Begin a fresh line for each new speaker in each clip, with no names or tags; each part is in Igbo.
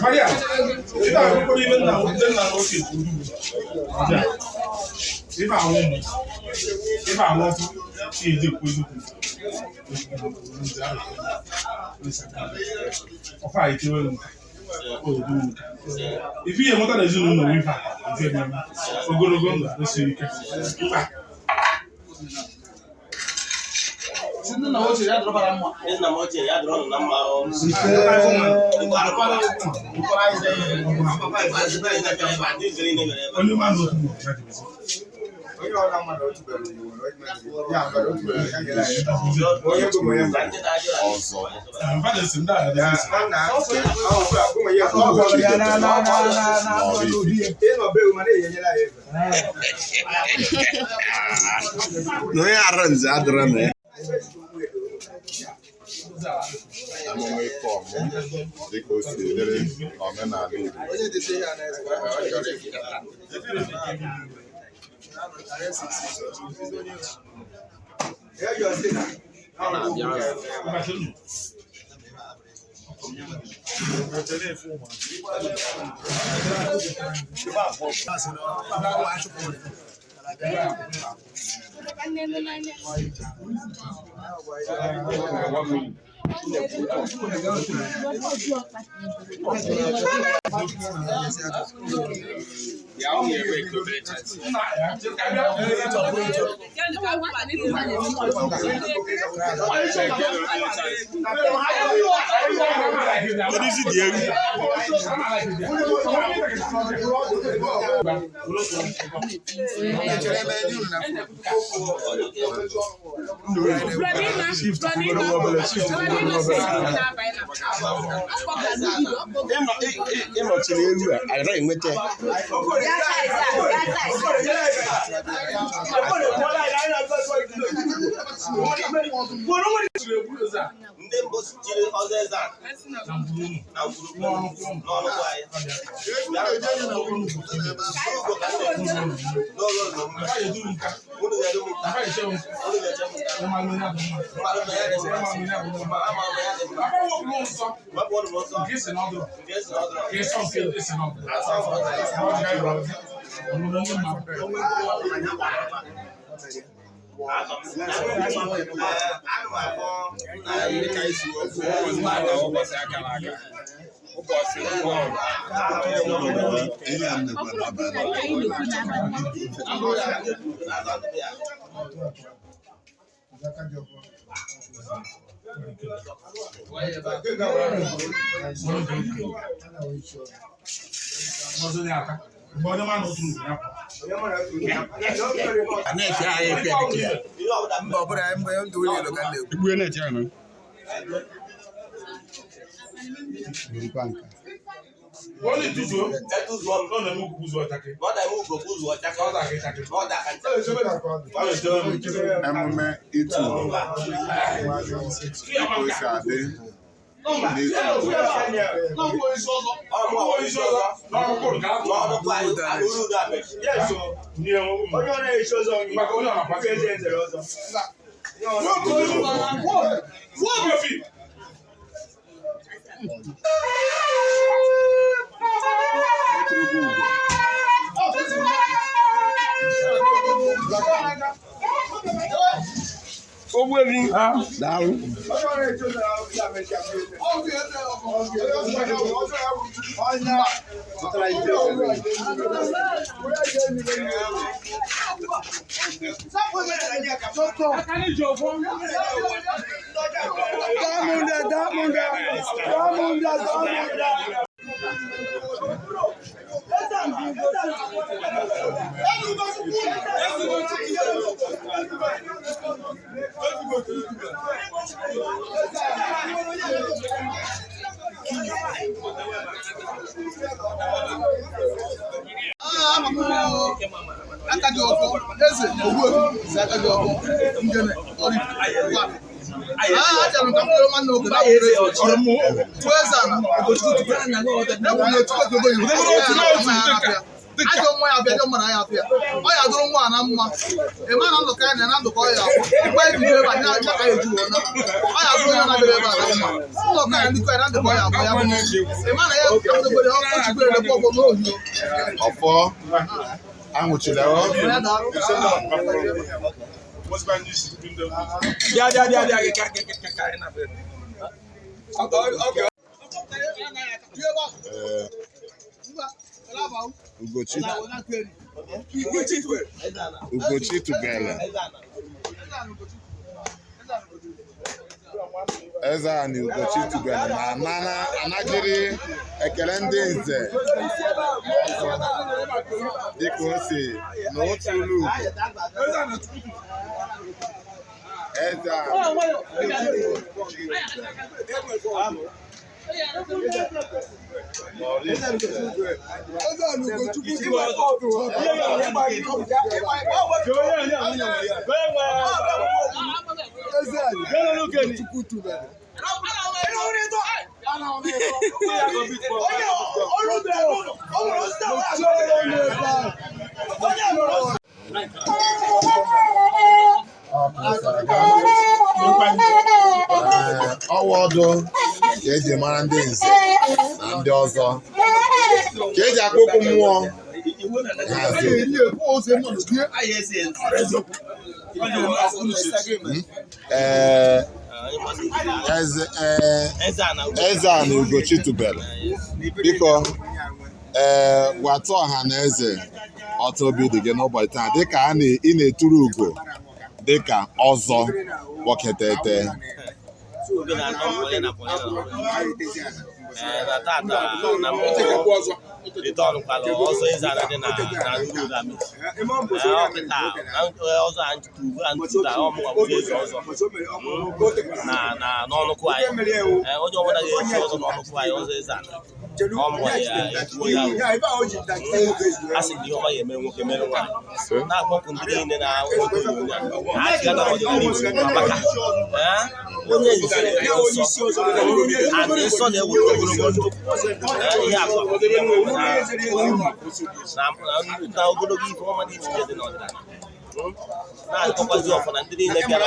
Maria, ife akwụkwọ n'ime nna ndị nna na ochie bụ ndị ugwu. Ife ahụ ụmụ, ife ahụ ọkụ, ihe eji ekwu eziokwu. Ọfa a itewe nka, odu nka. Ife ihe nweta na ezinụlọ bụ ife a, ife mmemme, ogologo ndụ adịsịghị ike. Mkpa.
Nna m ochie ya dọrọ ụnụ na mma o.
Onye mmadụ otu bụ ya dịbezi. Mmadụ si ndị a dị
Na onye ara nze adịrọ na ya. Emume ife ọmụ dịka o si dịrị n'omenala Igbo.
Kedu isi dị egwu?
Ịnọchiri ewu a, agaghị enweta ya.
Ndị mbụ chiri ọzọ eze a na ngwurugwu n'ọnụkwụ anyị. N'ogo ka ndị n'ogo ụzọ mma. Unu ga-edu m nta. Unu ga-eche m nta. Mmadụ na ya dị mma. Ama m ya dị mma. Wepụ ụnụ m nsọ.
Nke isi n'ọdụrụ.
Nke esi n'ọdụrụ.
Nke ịsọ nke isi n'ọdụrụ.
Asọ afọ ọzọ. Ee, ana m akpọ
Ihe a m na-ekwu n'abalị.
Mgbe onye ma na otu ugwu ya pụọ.
A na-eche anyị efe dịka ya.
Mba, ọ bụrụ anyị mgbe ndụ ụlọ elu ka m na-ekwu.
Igbu na-eche ya na.
Birikwa nka.
Onye tuzuo, ọ na-eme ugwu ụzọ ọchakị. Ọ da-akị chakị. Ọ na-echere m.
Emume ịtụ ugo dịka o si adị n'ịtụ ugo.
Ọ isi ọzọ, n'ọkụkụ nke atụ. Nye ụmụ. Maka onye ọ na-akwasị. Kofi.
Ịtụrụ ugo.
Daalụ.
Aka dị ọfọ, eze Ogbuefi si aka dị ọfọ, ngene, Oraifite, gwa. Achọrọ m ka m kpọrọ nwanne nwoke na akwụrụ eze ọchị. Tụọ eze ala, Ugochukwu tupu. Ekwu na etu oge ogoyi, ajọ nwa ya abịa, ajọ mmadụ ya abịa. Ọ ya dụrụ nwa a na mma. Ị ma na ndụka ya na na ndụka ọ ya akwụ. Mgbe eji ebe a, nya ka ya eji wee na. Ọ ya dụrụ onye na-abịa ebe a na mma. Nnọkọ ya ndịkọ ya na ndụka ọ ya akwụ ya bụ. Ị ma na ya ekwudokwere ọ chikwere lekwa ọgbọ n'ohi.
Ọfọ anwụchiri ọ.
Ya daalụ.
Bịa bịa bịa bịa ka ka ka ka anyị na-abịa.
Ee, Ugochi Ugochi tubelu eze anyị Ugochi tubelu na anana anagịrị ekele ndị nze na ọzọ dịka o si n'otu ụlọ ugo eze anyị Ee, ọwa ọdụ ka eji mara ndị nze na ndị ọzọ ka eji akpụkpọ mmụọ hazie. Ee, eze ee, eze a na Ugochi tubelu biko ee gwata ọha na eze ọtọ obi dị gị n'ụbọchị taa dịka ị na-eturu ugo dịka ọzọ gbọketete.
Obi na-atọ m onye na-akpọ ya na. Na tata na mụ return kwara ọzọ ịza na dị na na Uru Amechi. Ee, ọ kịta na ọzọ a ntụtụ ugbu a ntụtụ a ọ mụnwa bụ eze ọzọ na na n'ọnụkụ anyị. Ee, onye ọbụla ga-echi ọzọ n'ọnụkụ anyị ọzọ ịza na ọ mụnwa ya etuo ya ahụ. A sị na ihe ọma ya emere nwoke mere nwaanyị na-akpọkụ ndị niile na-otu onyonyo a ha chigata ọdịnala Igbo maka ee, onye nze nsọ and nsọ na-eweta ogologo ndụ. Ee, ihe akụ na na ogologo ife ọma dị iche iche dị n'ọdịnala. Na-akọkwazi ọfọ na ndị niile bịara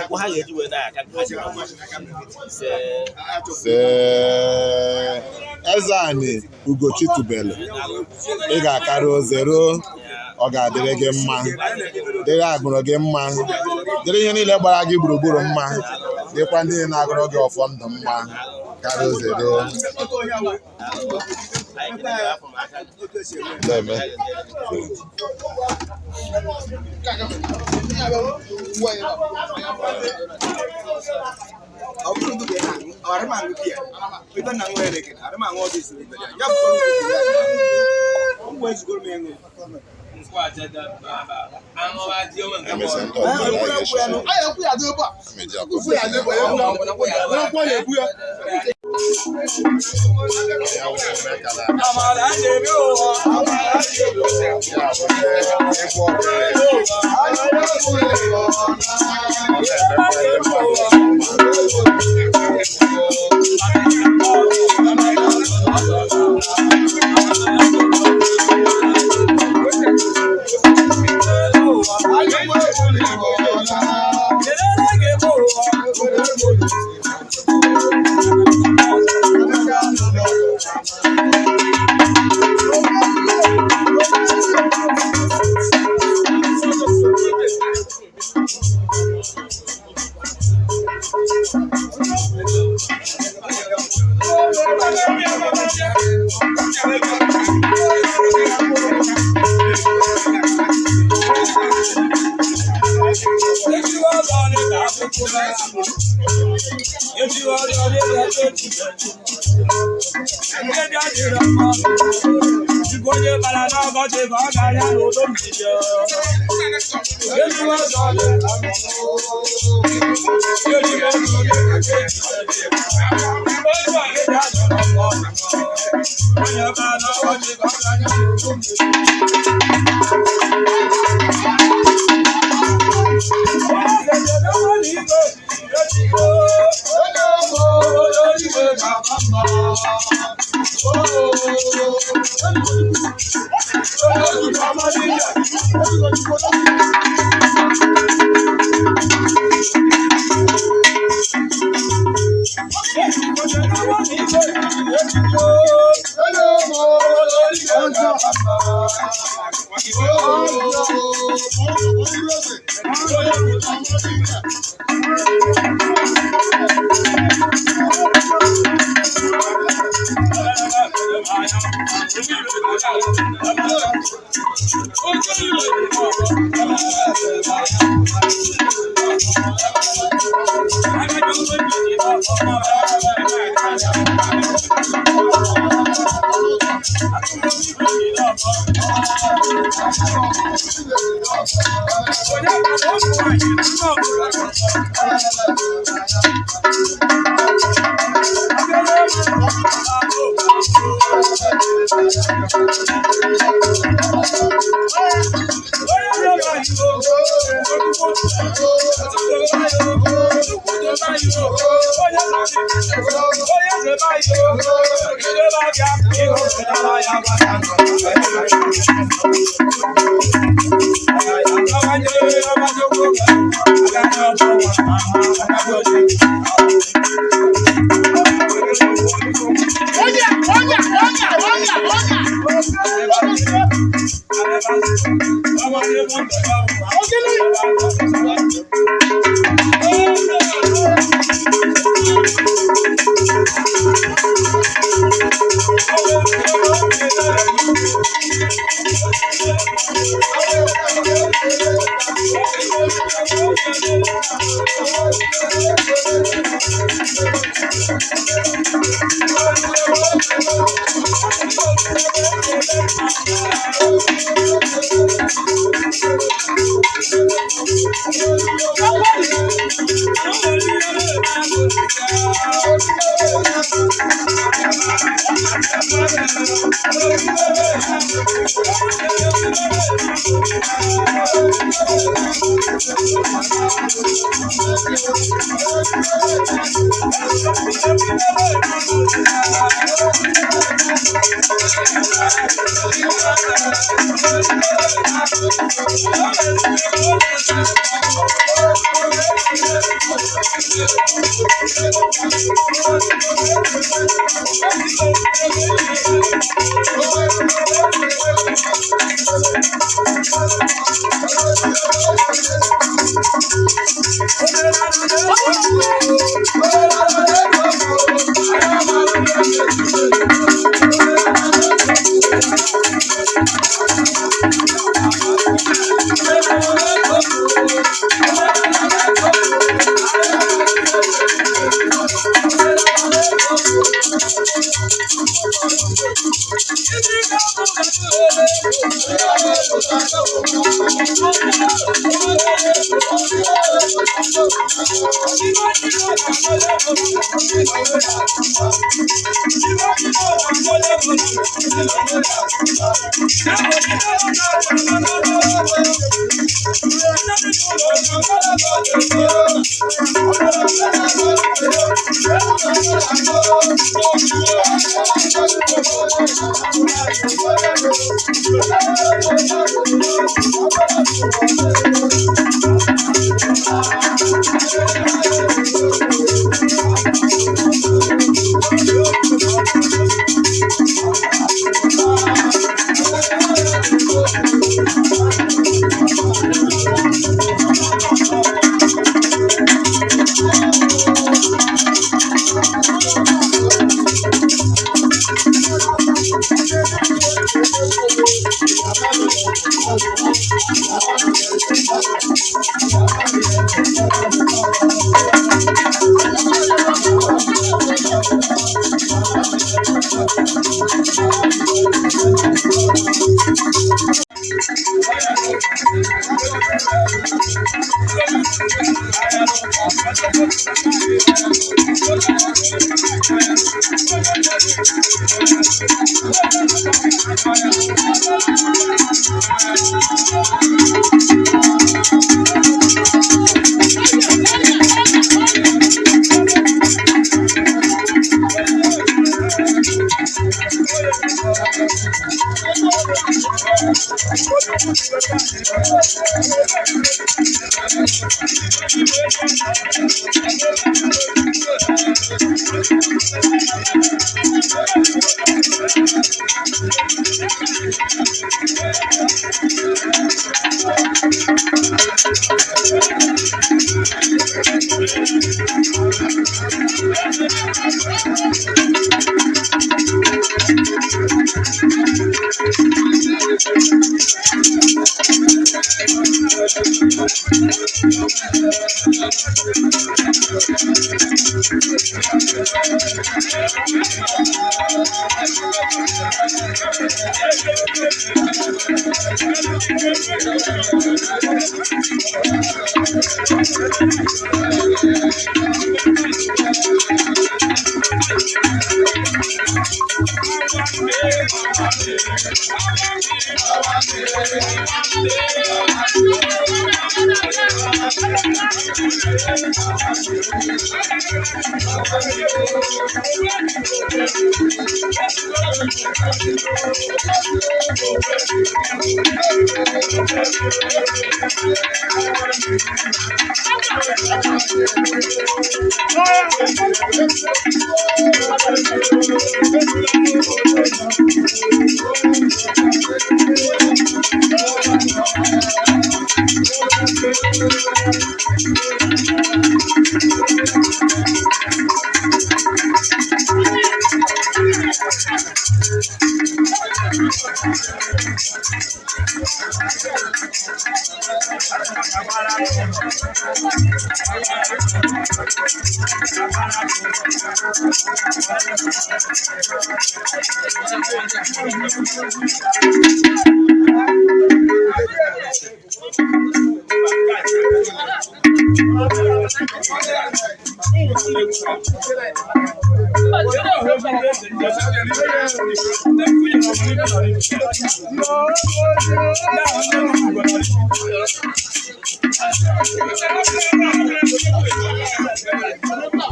okwu ha ga-eji wee na-aka ka ha ji ise.
See, eze anyị Ugochi tubelu ị ga-akarị oze ruo ọ ga-adịrị gị mma, dịrị agbụrụ gị mma, dịrị ihe niile gbara gị gburugburu mma, dịkwa ndị na-agụrụ gị ọfọ ndụ mma. Karụzere. Deme.
Ọ bụrụ ndụ na arụ m aṅụ biya ebe na aṅụ ereke arụ m aṅụ ọdụ isoro ibe ya ya bụ ngwa ezugoro m ịṅụ.
Emesịa ndị ọdịnala anyị ga-echichi.
Anyị ekwu ya dị ebe a.
Ameji akwa.
Nkwụ ya ekwu ya.
Ya wụ eme ka na- Ya bụ ndị egwu ọbụla ọ na-emekwa ndị mmadụ.
Onye bara n'ọkọchị ka ọ ga-arịa n'udo mmiri. Onye bara n'ọkọchị ka ọ ga-arịa n'udo mmiri.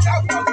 Thank you.